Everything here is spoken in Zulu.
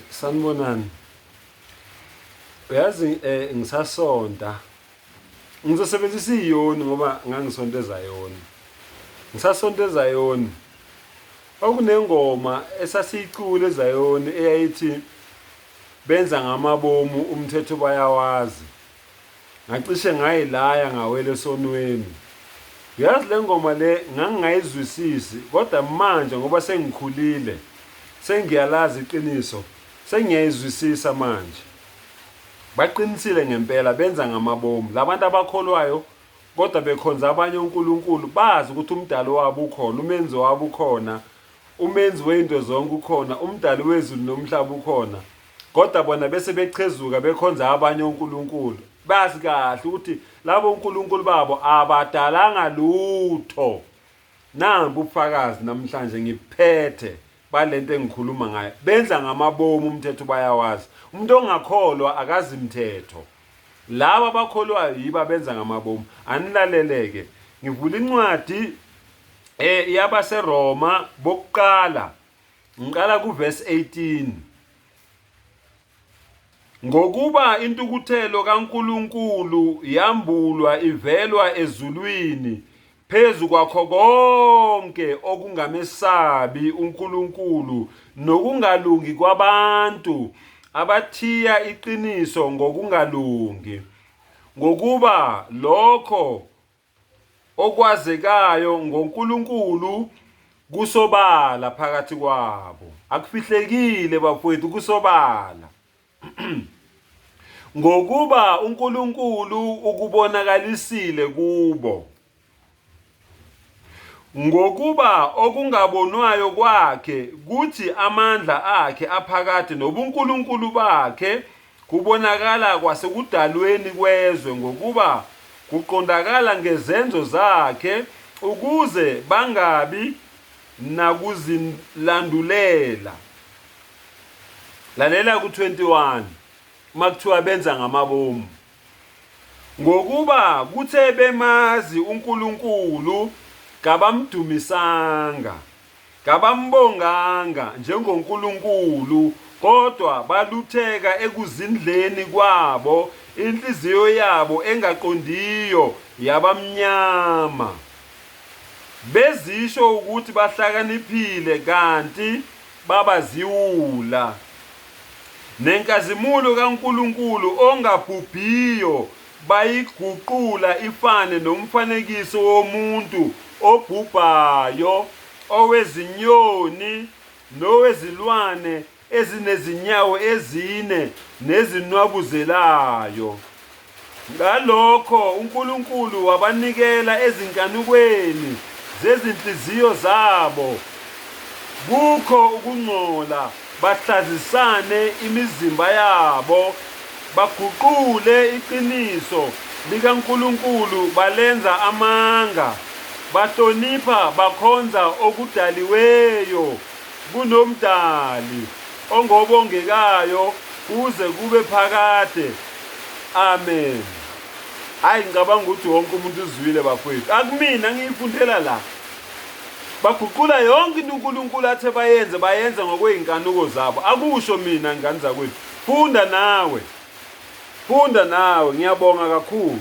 Sanibonani. Uyazi ngisasonta. Ngizosebenzisa iyoni ngoba ngangisonta eZayoni. Ngisasonta eZayoni. Kwakunengoma esasiyicula eZayoni eyayithi benza ngamabomu umthetho bayawazi. Ngacishe ngayilaya ngawela esonweni. Uyazi le ngoma le ngangingayizwisisi kodwa manje ngoba sengikhulile sengiyalazi iqiniso sengiyayizwisisa manje. Baqinisile ngempela benza ngamabomu labantu abakholwayo kodwa bekhonza abanye onkulunkulu bazi ukuthi umdali wabo ukhona umenzi wabo ukhona umenzi wezinto zonke ukhona umdali wezulu nomhlaba ukhona kodwa bona bese bechezuka bekhonza abanye onkulunkulu bazi kahle ukuthi labo onkulunkulu babo abadalanga lutho nambu ubufakazi namhlanje ngiphethe balento engikhuluma ngayo benza ngamabomu umthetho bayawazi umuntu ongakholwa akazi mthetho laba abakholwayo yiba benza ngamabomu anilaleleke ngivula incwadi eh yabaseRoma bokuqala ngiqala kuverse 18 Ngokuba intukuthelo kaNkulunkulu yambulwa ivelwa ezulwini phezu kwakho konke okungamesabi uNkulunkulu nokungalungi kwabantu abathiya iqiniso ngokungalungi ngokuba lokho okwazekayo ngoNkulunkulu kusobala phakathi kwabo. Akufihlekile bafowethu kusobala. Ngokuba uNkulunkulu ukubonakalisile kubo. Ngokuba okungabonwayo kwakhe kuthi amandla akhe aphakade nobuNkulunkulu bakhe Kubonakala kwasekudalweni kwezwe ngokuba kuqondakala ngezenzo zakhe ukuze bangabi nakuzilandulela. Lalela ku-21 uma kuthiwa benza ngamabomu. Ngokuba kuthe bemazi uNkulunkulu kabamdumisanga. Kabambonganga njengoNkulunkulu, kodwa balutheka ekuzindleni kwabo, inhliziyo yabo engaqondiyo yabamnyama. Bezisho ukuthi bahlakaniphile kanti babaziwula. Nenkazimulo kaNkulunkulu ongabhubhiyo bayiguqula ifane nomfanekiso womuntu obhubhayo, owezinyoni nowezilwane ezinezinyawo ezine nezinwabuzelayo. Ngalokho uNkulunkulu wabanikela ezinkanukweni zezinhliziyo zabo, kukho ukungcola, bahlazisane imizimba yabo, baguqule iqiniso likaNkulunkulu balenza amanga, bahlonipha bakhonza okudaliweyo kunoMdali ongobongekayo kuze kube phakade. Amen. Hayi ngicabanga ukuthi wonke umuntu uzwile bafowethu. Akumina ngiyifundela la. Baguqula yonke into uNkulunkulu athe bayenze bayenza ngokwey'nkanuko zabo. Akusho mina ngane zakwethu. Funda nawe. Funda nawe. Ngiyabonga kakhulu.